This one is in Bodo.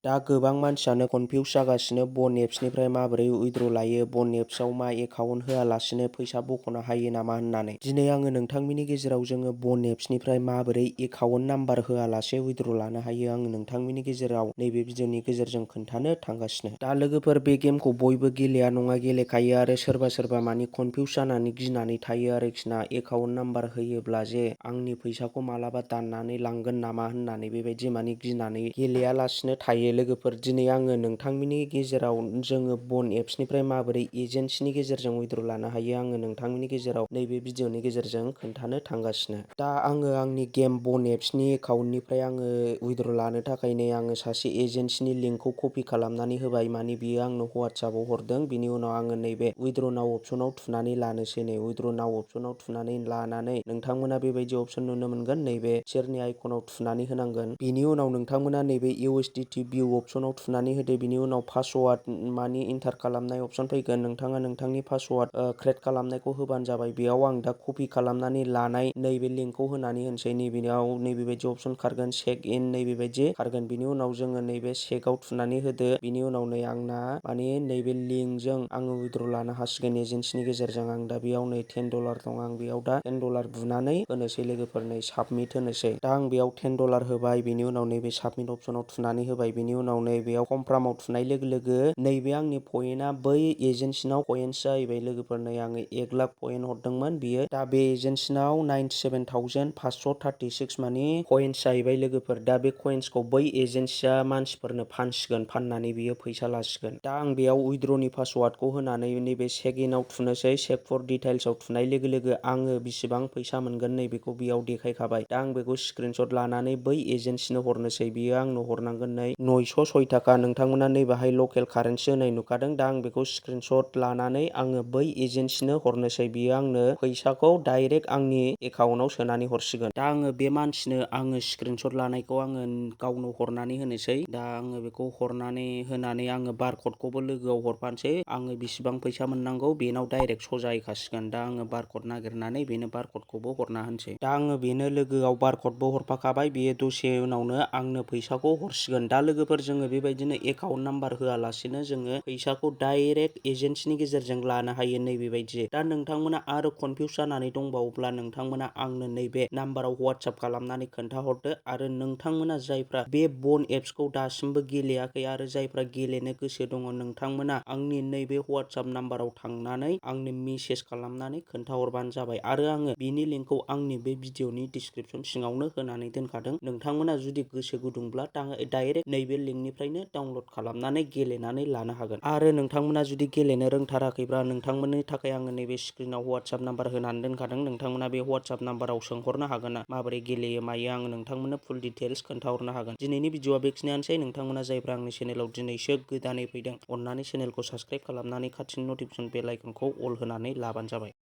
दा गोबां मानसियानो कनफिउज जागासिनो बन एप्सनिफ्राय माबोरै उइथड्र लायो, बन एप्सआव मा एकाउन्ट होआलासिनो फैसा बख'नो हायो नामा होननानै। दिनै आङो नोंथांमोननि गेजेराव जोङो बन एप्सनिफ्राय माबोरै एकाउन्ट नाम्बार होआलासे उइथड्र लानो हायो आङो नोंथांमोननि गेजेराव नैबे भिडिअनि गेजेरजों खोन्थानो थांगासिनो। दा लोगोफोर बे गेमखौ बयबो गेलेया नङा गेलेखायो आरो सोरबा मानि कनफिउज जानानै गिनानै थायो आरोखि ना एकाउन्ट नाम्बार होयोब्ला जे आंनि फैसाखौ मालाबा दाननानै लांगोन नामा होननानै बेबायदि मानि गिनानै गेलेयालासिनो थायो। लोगोफोर दिनै आङो नोंथांमोननि गेजेराव जोङो बन एप्सनिफ्राय माबोरै एजेन्सिनि गेजेरजों उइथड्र लानो हायो आङो नोंथांमोननि गेजेराव नैबे भिडिअनि गेजेरजों खोन्थानो थांगासिनो। दा आङो आंनि गेम बन एप्सनि एकाउन्टनिफ्राय आङो उइथड्र लानो थाखाय नै आङो सासे एजेन्सिनि लिंकखौ कपि खालामनानै होबाय मानि बियो आंनो वाट्सएपआव हरदों। बिनि उनाव आङो नैबे उइथड्र नाउ अपसनाव थुनानै लानोसै। नै उइथड्र नाउ अपसनाव थुनानै लानानै नोंथांमोना बेबायदि अपसन नुनो मोनगोन। नैबे सेरनि आइकनाव थुनानै होनांगोन। बिनि उनाव नोंथांमोना नैबे USDT भिउ अपसनाव थुनानै होदो। बिनि उनाव पासवार्ड मानि इन्टार खालामनाय अपसन फैगोन। नोंथाङा नोंथांनि पासवार्ड क्रियेट खालामनायखौ होबानो जाबाय। बेयाव आं दा कपि खालामनानै लानाय नैबे लिंकखौ होनानै होनोसै। नैबेयाव नैबेबायदि अपसन खारगोन चेक इन नैबेबायदि खारगोन। बिनि उनाव जोङो नैबे चेकआव थुनानै होदो। बिनि उनाव नै आंना मानि नैबे लिंकजों आङो उइथड्र लानो हासिगोन एजेन्सिनि गेजेरजों। आं दा बेयाव नै $10 दं। आं बेयाव दा $10 बुनानै होनोसै लोगोफोर नै साबमिट होनोसै। दा आं बेयाव $10 होबाय। बिनि उनाव नैबे साबमिट अपसनाव थुनानै होबाय। बिनि उनाव नैबेयाव कनफार्माव थुनाय लोगो लोगो नैबे आंनि पइन्टआ बै एजेन्सिनाव पइन्टस जाहैबाय लोगोफोर। नै आङो 1 लाख पइन्ट हरदोंमोन बियो दा बे एजेन्सिनाव 97,536 मानि कइन्स जाहैबाय लोगोफोर। दा बे कइन्सखौ बै एजेन्सिया मानसिफोरनो फानसिगोन। फाननानै बियो फैसा लासिगोन। दा आं बेयाव उइथड्रनि पासवार्डखौ होनानै नैबे चेक इनआव थुनोसै। चेक फर डिटेल्सआव थुनाय लोगो लोगो आङो बेसेबां फैसा मोनगोन नैबेखौ बेयाव देखायखाबाय। दा आं बेखौ स्क्रिनशट लानानै बै एजेन्सिनो हरनोसै। बियो आंनो हरनांगोन नै 906 थाखा। नोंथांमोना नैबाहाय लकेल कारेन्सि होनाय नुखादों। दा आं बेखौ स्क्रिनशट लानानै आङो बै एजेन्सिनो हरनोसै। बियो आंनो फैसाखौ डाइरेक्ट आंनि एकाउन्टाव सोनानै हरसिगोन। दा आङो बे मानसिनो आङो स्क्रिनशट लानायखौ आङो गावनो हरनानै होनोसै। दा आङो बेखौ हरनानै होनानै आङो बारक'डखौबो लोगोआव हरफानोसै। आङो बेसेबां फैसा मोननांगौ बेनाव डाइरेक्ट सजा हैखासिगोन। दा आङो बारक'ड नागिरनानै बेनो बारक'डखौबो हरना होनोसै। दा आङो बेनो लोगोआव बारक'डबो हरफाखाबाय। बेयो दसे उनावनो आंनो फैसाखौ हरसिगोन। दा लोगोफोर जोङो बेबायदिनो एकाउन्ट नाम्बार होआलासिनो जोङो फैसाखौ डाइरेक्ट एजेन्सिनि गेजेरजों लानो हायो नैबेबायदि। दा नोंथांमोना आरो कनफिउज जानानै दंबावोब्ला नोंथांमोना आंनो नैबे नाम्बाराव वाट्सएप खालामनानै खोन्थाहरदो। आरो नोंथांमोना जायफ्रा बे बन एप्सखौ दासिमबो गेलेयाखै आरो जायफ्रा गेलेनो गोसो दङ नोंथांमोना आंनि नैबे वाट्सएप नाम्बाराव थांनानै आंनो मेसेज खालामनानै खोन्थाहरबानो जाबाय। आरो आङो बिनि लिंकखौ आंनि बे भिडिअनि डिसक्रिपसन सिङावनो होनानै दोनखादों। नोंथांमोना जुदि गोसो गुदुंब्ला डाइरेक्ट नैबे लिंकनिफ्रायनो डाउनलड खालामनानै गेलेनानै लानो हागोन। आरो नोंथांमोना जुदि गेलेनो रोंथाराखैब्ला नोंथांमोननि थाखाय आङो नैबे स्क्रिनाव वाट्सएप नाम्बार होनानै दोनखादों। नोंथांमोना बे वाट्सएप नाम्बाराव सोंहरनो हागोन माबोरै गेलेयो मायो आङो नोंथांमोननो फुल डिटेल्स खोन्थाहरनो हागोन। दिनैनि भिडिअआ बेखिनियानोसै। नोंथांमोना जायफ्रा आंनि चेनेलाव दिनैसो गोदानै फैदों अननानै चेनेलखौ साबस्क्राइब खालामनानै खाथिनि नटिफिकेसन बेल आइकनखौ अल होनानै लाबानो जाबाय।